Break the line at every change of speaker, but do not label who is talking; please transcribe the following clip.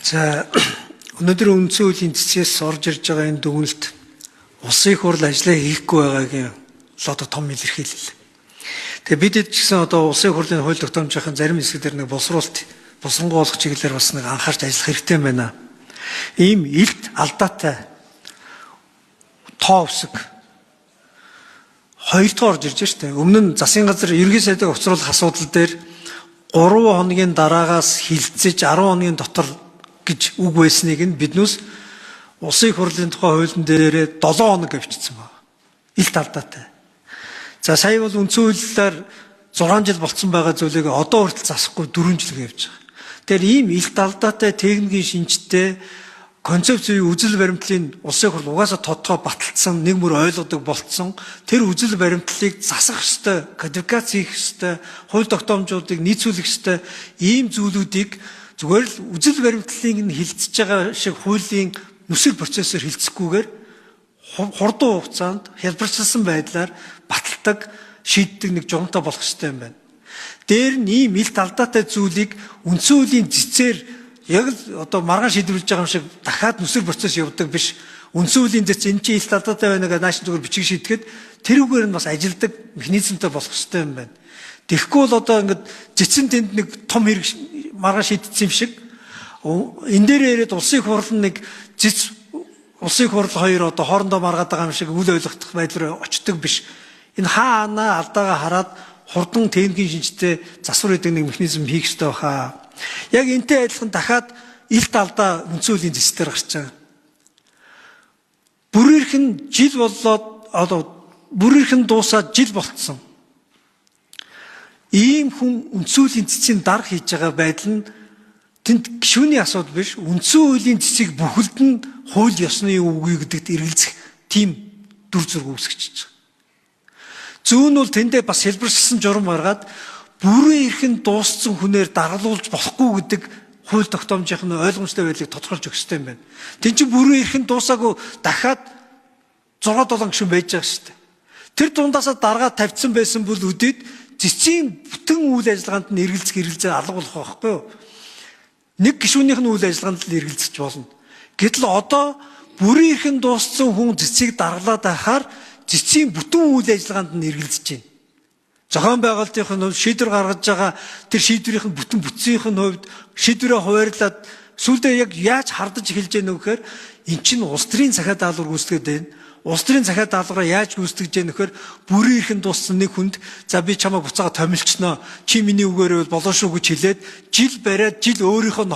За, өнөөдөр үндсэн хуулийн цэцээс орж ирж байгаа энэ дүгнэлт улсын их хурл ажлаа хийхгүй байгаагийн л одоо том илэрхийлэл. Тэгээ бид ч гэсэн одоо улсын их хурлын хууль тогтоомжийн зарим хэсэг дээр нэг боловсруулалт, боловсронгуй болох чиглэлээр бас нэг анхаарч ажиллах хэрэгтэй юм байна. Ийм илт алдаатай тоо өсөг хоёр дахь орж ирж штэ. Өмнө нь засгийн газар ерөнхий сайдыг хоцруулах асуудал дээр 3 хоногийн дараагаас хилцэж 10 хоногийн дотор гэж үг байсныг нь биднээс улсын их хурлын тухай хуулийн дээрээ 7 хоног авчирсан байна. Илт алдаатай. За, сая бол үндсэн хуулиар 6 жил болцсон байгаа зүйлийг одоо хүртэл засахгүй 4 жил явж байгаа. Тэгэхээр ийм илт алдаатай техникийн шинжтэй концепц буюу үзэл баримтлалын улсын хурл угаасаа тодорхой баталсан, нэг мөр ойлгодог болцсон тэр үзэл баримтлалыг засах ёстой, кодификац хийх ёстой, хууль тогтоомжуудыг нийцүүлэх ёстой ийм зүйлүүдийг зүгээр л үзэл баримтлалыг нь хилцэж байгаа шиг хуулийн нүсэр процессор хилцэхгүйгээр хурдан хугацаанд хялбарчилсан байдлаар баталдаг, шийддэг нэг журамтай болох ёстой юм байна. Дээр нь ийм илт алдаатай зүйлийг үндсэн хуулийн цэцээр яг л одоо маргаан шийдвэрлэж байгаа юм шиг дахиад нүсэр процесс явдаг биш. Үндсэн хуулийн зэц энэ чинь илт алдаатай байна гэдэг нааш зүгээр бичиг шийдэхэд тэрүүгээр нь бас ажилдаг механизмтай болох ёстой юм байна. Тэгэхгүй бол одоо ингээд зэцэн тэнд нэг том хэрэг маргаан шийдсэн юм шиг энэ дээр яриад улсын хурал нэг зэц улсын хурал хоёр одоо хоорондоо маргаад байгаа юм шиг үл ойлгох байдлаар очдог биш. Энэ хаа анаа алдаагаа хараад хурдан техникийн шинжтэй засвар гэдэг нэг механизм хийх ёстой баха. Яг энтэй адилхан дахиад илт алдаа үндсэн хуулийн зэцээр гарч байгаа. Бүрийнх нь жил боллоод одоо бүрийнх нь дуусаад жил болцсон. Ийм хүн үндсэн хуулийн цэцгийн дарга хийж байгаа байдал нь тэнд гишүүний асуудал биш, үндсэн хуулийн цэцгийг бүхэлд нь хууль ёсны үгүй гэдэгт эргэлзэх тийм дүр зураг үүсгэж байгаа. Зүүн нь бол тэндээ бас хэлбэрчилсэн журам гаргаад бүрэн эрх нь дууссан хүнээр даргалуулж болохгүй гэдэг хууль тогтоомжийн нь ойлгомжтой байдлыг тодорхойлж өгөх ёстой юм байна. Тин чинь бүрэн эрх нь дуусаагүй дахиад 6 7 гишүүн байж байгаа шүү дээ. Тэр дундаасаа даргаа тавьсан байсан бол үдээд цэцгийн бүтэн үйл ажиллагаанд нь эргэлзэх эргэлзээ алга болох байхгүй юу? Нэг гишүүнийх нь үйл ажиллагаанд л эргэлзэж болно. Гэтэл одоо бүрэн эрх нь дууссан хүн цэцгийг даргалаад байхаар цэцгийн бүтэн үйл ажиллагаанд нь эргэлзэж байна. Зохион байгуулалтын нь шийдвэр гаргаж байгаа тэр шийдвэрийнх нь бүтэн бүтцийнх нь хувьд шийдвэрээ хуваарлаад сүүлдээ яг яаж хардаж эхэлж яах вэ гэхээр эн чинь улс төрийн захиа даалгавар гүйцэтгээд байна. Улс төрийн захиа даалгавраа яаж гүйцэтгэж яах вэ гэхээр бүрэн эрхэн дууссан нэг хүнд за би чамайг буцаага томилчноо, чи миний үгээрээ бол болоо шүү гэж хэлээд жил бариад жил өөрийнхөө